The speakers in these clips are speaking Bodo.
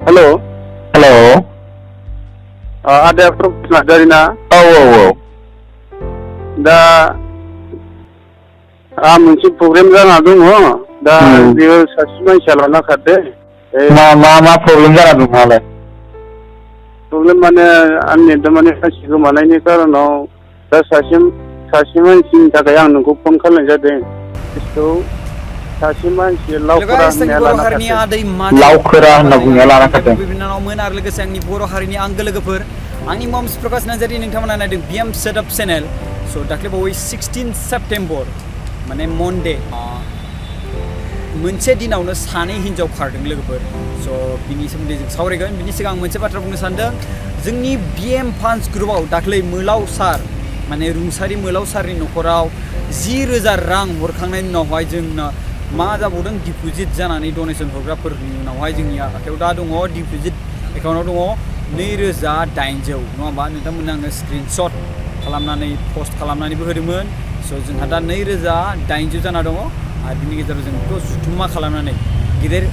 हेल' हेल' आदाया प्रफेस नार्जारि ना? औ दा आं मोनसे प्रब्लेम जाना दङ दा बेयो सासे मानसिया लाना खारदो। मा प्रब्लेम जाना दं नालाय? प्रब्लेम माने आंनि माने मानसि गोमानायनि कारनाव दा सासे मानसिनि थाखाय आं नोंखौ फन खालामनाय जादों। बिखौ सासे मानसि लावखरा होननाया लाना खारदों। लावखोरा होनना बुंनाया लाना खारदों। बिनानावमोन आरो लोगोसे आंनि बर' हारिनि आंगो लोगोफोर आंनि मम्स प्रकाश नार्जारि नोंथांमोना नायदों बिएम सेटआप चेनेल। स' दाख्लैबावै 16 सेप्टेम्बर माने मनडे मोनसे दिनावनो सानै हिन्जाव खारदों लोगोफोर। स' बिनि सोमोन्दै जों सावरायगोन। बिनि सिगां आं मोनसे बाथ्रा बुंनो सानदों। जोंनि बिएम फान्स ग्रुपआव दाख्लै मोलाव सार माने रुंसारि मोलाव सारनि न'खराव 10,000 रां हरखांनायनि उनावहाय जोंना मा जाबावदों डिप'जिट जानानै डनेसन हरग्राफोरनि उनावहाय जोंनि आखायाव दा दङ डिप'जिट एकाउन्टआव दङ 2,800 नङा होमबा नोंथांमोननो आङो स्क्रिनशट खालामनानै पस्ट खालामनानैबो होदोंमोन। स' जोंहा दा 2,800 जाना दङ आरो बिनि गेजेराव जों बेखौ जुथुम्मा खालामनानै गिदिर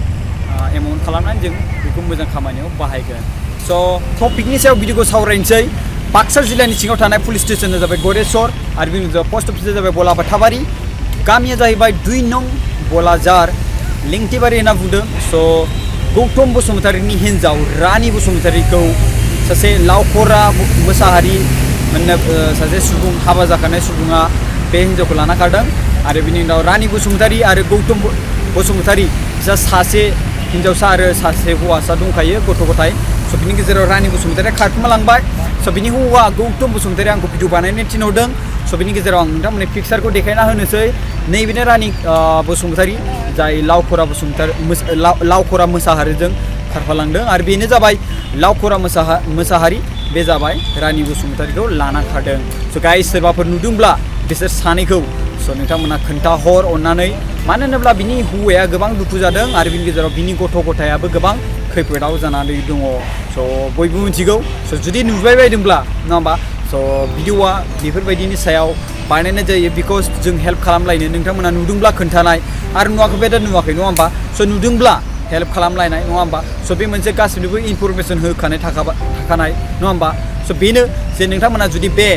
एमाउन्ट खालामनानै जों बेखौ मोजां खामानियाव बाहायगोन। स' टपिकनि सायाव भिडिअखौ सावरायनोसै। बाक्सा जिल्लानि सिङाव थानाय पुलिस स्टेसना जाबाय गरेस्वर आरो बिनि उनाव पस्ट अफिसा जाबाय बलाबाथाबारि। गामिया जाहैबाय 2 नं बलाजार लेंथिबारि होनना बुंदों। स' गौतम बसुमतारिनि हिन्जाव रानि बसुमतारिखौ सासे लावखरा मोसाहारि सासे सुबुं हाबा जाखानाय सुबुङा बे हिन्जावखौ लाना खारदों आरो बिनि उनाव रानि बसुमतारि आरो गौतम बसुमतारि बिसा सासे हिन्जावसा आरो सासे हौवासा दंखायो गथ' गथाय। स' बिनि गेजेराव रानि बसुमतारिया खारखोमालांबाय। स' बिनि हौवा गौतम बसुमतारिया आंखौ भिडिअ बानायनो थिनहरदों। स' बिनि गेजेराव आं नोंथांमोननि पिक्सारखौ देखायना होनोसै। नैबेनो रानि बसुमतारि जाय लावखरा मोसाहारिजों खारफालांदों आरो बेनो जाबाय लावखरा मोसाहारि बे जाबाय रानि बसुमतारिखौ लाना खारदों। स' गाइस सोरबाफोर नुदोंब्ला बिसोर सानैखौ स' नोंथांमोना खोन्थाहर अननानै। मानो होनोब्ला बिनि हौवाया गोबां दुखु जादों आरो बिनि गेजेराव बिनि गथ' गथायाबो गोबां खैफोदाव जानानै दङ। स' बयबो मिथिगौ। स' जुदि नुबाय बायदोंब्ला नङा होमबा स' भिडिअआ बेफोरबायदिनि सायाव बानायनाय जायो बिकज जों हेल्प खालामलायनो। नोंथांमोना नुदोंब्ला खोन्थानाय आरो नुवाखैबा दा नुवाखै नङा होमबा। स' नुदोंब्ला हेल्प खालामलायनाय नङा होमबा। स' बे मोनसे गासिनोबो इनफरमेसन होखानाय थाखानाय नङा होमबा। स' बेनो जे नोंथांमोना जुदि बे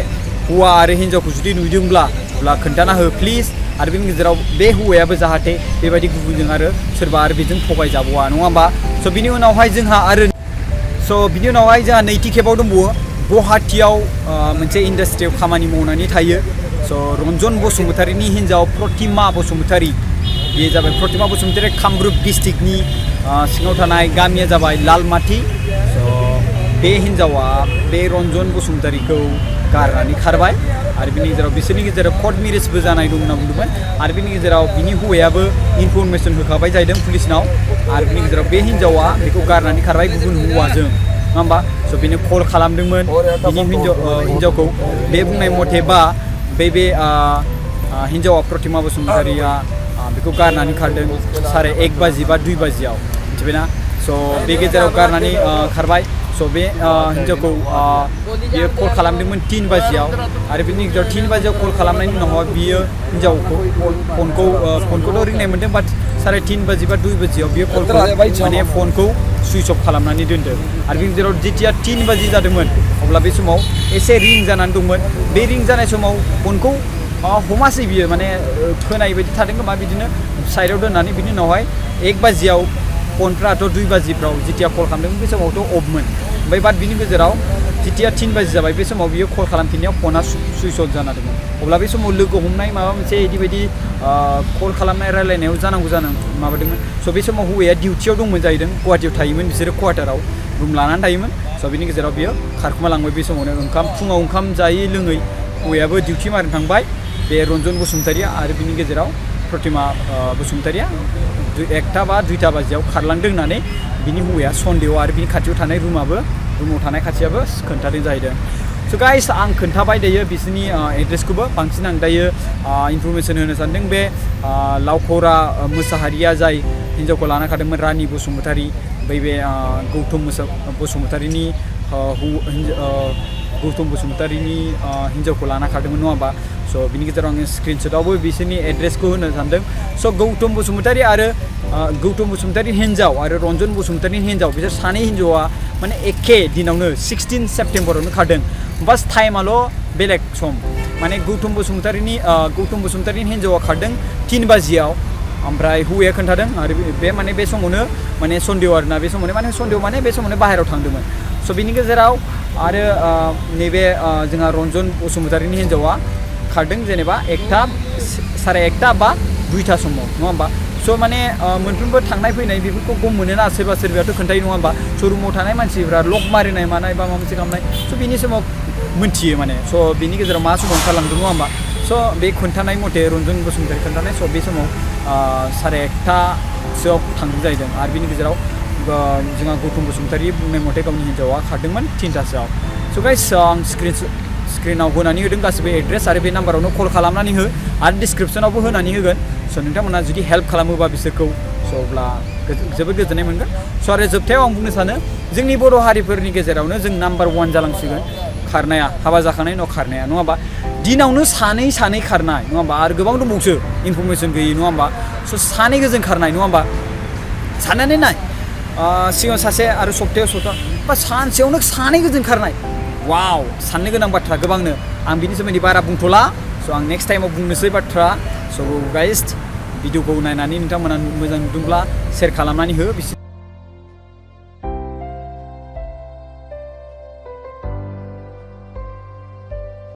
हौवा आरो हिन्जावखौ जुदि नुदोंब्ला अब्ला खोन्थाना हो प्लिज। आरो बेनि गेजेराव बे हौवायाबो जाहाथे बेबायदि गुबुनजों आरो सोरबा आरो बेजों थगायजाबावा नङा होमबा। स' बिनि उनावहाय जोंहा नैथि खेबाव दंबावो गुवाहाटियाव मोनसे इन्डास्ट्रियाव खामानि मावनानै थायो। स' रन्जन बसुमतारिनि हिन्जाव प्रतिमा बसुमतारि बे जाबाय प्रतिमा बसुमतारि कामरुप डिस्ट्रिक्टनि सिङाव थानाय गामिया जाबाय लालमाटि। स' बे हिन्जावा बे रन्जन बसुमतारिखौ गारनानै खारबाय आरो बिनि गेजेराव बिसोरनि गेजेराव कर्ट मेरेजबो जानाय दं होनना बुंदोंमोन आरो बिनि गेजेराव बिनि हौवायाबो इनफरमेसन होखाबाय जाहैदों पुलिसनाव आरो बिनि गेजेराव बे हिन्जावा बेखौ गारनानै खारबाय गुबुन हौवाजों नङा होमबा। स' बेनो कल खालामदोंमोन बिनि हिन्जावखौ बे बुंनाय मथेबा बे हिन्जावा प्रतिमा बसुमतारिया बेखौ गारनानै खारदों 1:30 बाजि बा 2 बाजियाव मिथिबायना। स' बे गेजेराव गारनानै खारबाय। स' बे हिन्जावखौ बियो कल खालामदोंमोन 3 बाजियाव आरो बिनि गेजेराव 3 बाजियाव कल खालामनायनि उनावहाय बियो हिन्जावखौ फनखौथ' रिंनाय मोन्दों बाट 3:30 बाजि बा 2 बाजियाव बियो कलखौ माने फनखौ सुइच अफ खालामनानै दोनदों आरो बिनि गेजेराव जेथिया 3 बाजि जादोंमोन अब्ला बे समाव एसे रिं जानानै दंमोन। बे रिं जानाय समाव फनखौ हमासै बियो माने खोनायै बायदि थादों खोमा बिदिनो साइडआव दोननानै बिनि उनावहाय 1 बाजियाव फनफ्राथ' 2 बाजिफ्राव जेथिया कल खालामदोंमोन बे समावथ' अफमोन। ओमफ्राय बाट बिनि गेजेराव जेथिया 3 बाजि जाबाय बे समाव बियो कल खालामफिननायाव फना सुइच अफ जाना दंमोन। अब्ला बे समाव लोगो हमनाय माबा मोनसे बिदि कल खालामनाय रायलायनायाव जानांगौ माबादोंमोन। स' बे समाव हौवाया डिउटियाव दंमोन जाहैदों गुवाहाटियाव थायोमोन बिसोरो क्वार्टाराव रुम लानानै थायोमोन। स' बिनि गेजेराव बियो खारखोमालांबाय बे समावनो फुङाव ओंखाम जायै लोङै हौवायाबो डिउटि मारिनो थांबाय बे रन्जन बसुमतारिया आरो बिनि गेजेराव प्रतिमा बसुमतारिया 1टा बा 2टा बाजियाव खारलांदों होननानै बिनि हौवाया सन्देह आरो बिनि खाथियाव थानाय रुमाव थानाय खाथियाबो खोन्थादों जाहैदों। स' गाइस आं खोन्थाबाय दायो बिसोरनि एड्रेसखौबो बांसिन आं दायो इनफरमेसन होनो सानदों। बे लावखरा मोसाहारिया जाय हिन्जावखौ लाना खारदोंमोन रानि बसुमतारि बै बे गौतम बसुमतारिनि हिन्जावखौ लाना खारदोंमोन नङा होमबा। स' बिनि गेजेराव आङो स्क्रिनशटआवबो बिसोरनि एड्रेसखौ होनो सानदों स' गौतम बसुमतारी आरो गौतम बसुमतारी हिन्जाव आरो रन्जन बसुमतारी हिन्जाव बिसोर सानै हिन्जावा माने एखे दिनावनो 16 सेप्टेम्बरावनो खारदों बास टाइमाल' बेलेग सम माने गौतम बसुमतारीनि हिन्जावा खारदों 3 बाजियाव ओमफ्राय हौवाया खोन्थादों आरो बे माने बे समावनो माने सन्देह आरोना बे समावनो माने सन्देह माने बे समावनो बाहेरायाव थांदोंमोन स' बिनि गेजेराव आरो नैबे जोंहा रन्जन बसुमतारीनि हिन्जावा खारदों जेनेबा 1:30 बा 2टा समाव नङा होमबा स' माने मोनफ्रोमबो थांनाय फैनाय बेफोरखौ गम मोनोना सोरबायाथ' खोन्थायो नङा होमबा स' रुमाव थानाय मानसिफ्रा लक मारिनाय मानाय बा माबा मोनसे खालामनाय स' बिनि समाव मोनथियो माने स' बिनि गेजेराव मा समाव ओंखारलांदों नङा होमबा स' बे खोन्थानाय मथे रन्जन बसुमतारी खोन्थानाय स' बे समाव 1:30सोआव थांदों जाहैदों आरो बिनि गेजेराव जोंहा गौतम बसुमतारी बुंनाय मथे गावनि हिन्जावा खारदोंमोन 3टासोआव स' गाइस आं स्क्रिनाव होनानै होदों गासिबो एड्रेस आरो बे नाम्बारावनो कल खालामनानै हो आरो डिसक्रिपसनावबो होनानै होगोन स' नोंथांमोना जुदि हेल्प खालामोबा बिसोरखौ स' अब्ला जोबोद गोजोननाय मोनगोन स' आरो जोबथायाव आं बुंनो सानो जोंनि बर' हारिफोरनि गेजेरावनो जों नाम्बार 1 जालांसिगोन खारनाया हाबा जाखांनायनि उनाव खारनाया नङा होमबा दिनावनो सानै खारनाय नङा होमबा आरो गोबां दंबावसो इनफरमेसन गैयै नङा होमबा स' सानै गोजोन खारनाय नङा होमबा साननानै नाय सिगाङाव सासे आरो सप्तायाव बा सानसेयावनो सानै गोजोन खारनाय वाव साननो गोनां बाथ्रा गोबांनो आं बिनि सोमोन्दै बारा बुंथ'ला स' आं नेक्स्ट टाइमाव बुंनोसै बाथ्रा स' गाइस भिडिअखौ नायनानै नोंथांमोना मोजां नुदोंब्ला शेयार खालामनानै हो बिसोर